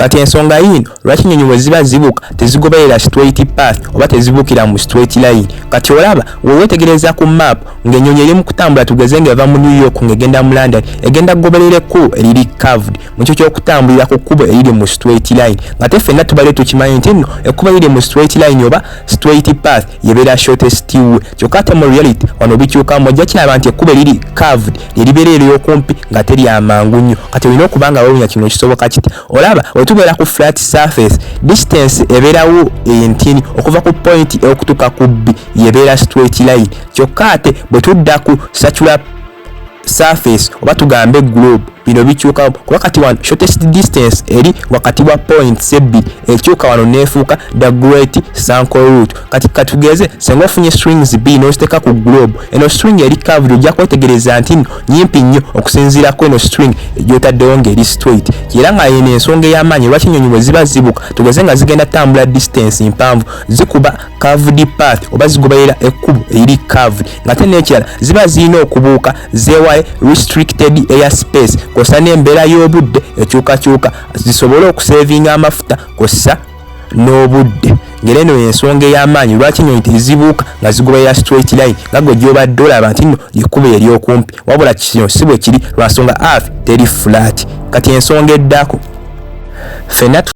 Kati ensonga yiino: lwaki ennyonyi bwe ziba zibuuka tezigoberera straight path oba tezibuukira mu straight line? Kati olaba wewetegereza ku map ng'ennyonyi eri mu kutambula, tugeze ng'eva mu New York ng'egenda mu London, egenda kugoberera ekkubo eriri curved mu kyo ky'okutambulira ku kkubo eriri mu straight line, nga te ffenna tubadde tukimanyi nti nno ekkubo eriri mu straight line oba straight path yebeera shortest way. Kyokka ate mu reality wano bikyukamu. Ojja kiraba nti ekkubo eriri curved lyeribeera ery'okumpi nga teri amangu nnyo. Kati olina okuba nga wewunya, kino kisoboka kiti? Olaba bwe tubeera ku flat surface, distance ebeerawo entini okuva ku point okutuuka ku B yebeera straight line. Kyokka ate bwe tudda ku circular surface oba tugambe globe, bino bikyuka, kuba kati wano shortest distance eri wakati wa points ebbiri ekyuka wano neefuuka the great circle route. Kati katugeze senga ofunye strings b n'oziteeka ku globe, eno string eri curved ojja kwetegereza nti nno nyimpi nnyo okusinziira ku eno string gy'otaddewo ng'eri straight. Era nga yeno ensonga ey'amaanyi lwaki ennyonyi bwe ziba zibuka, tugeze nga zigenda tambula distance mpanvu, zikuba curved path oba zigoberera ekkubo eriri curved. Ng'ate n'ekirala, ziba zirina okubuuka zeewale restricted air space kw'ossa n'embeera y'obudde ekyukakyuka, zisobole okusevinga amafuta kw'ossa n'obudde. Ng'era eno y'ensonga ey'amaanyi lwaki ennyonyi tezibuuka nga zigoberera straight line nga gwe gy'obadde olaba nti nno lyekkubo ery'okumpi, wabula kino si bwe kiri, lwa nsonga earth teri flat. Kati ensonga eddako, ffenna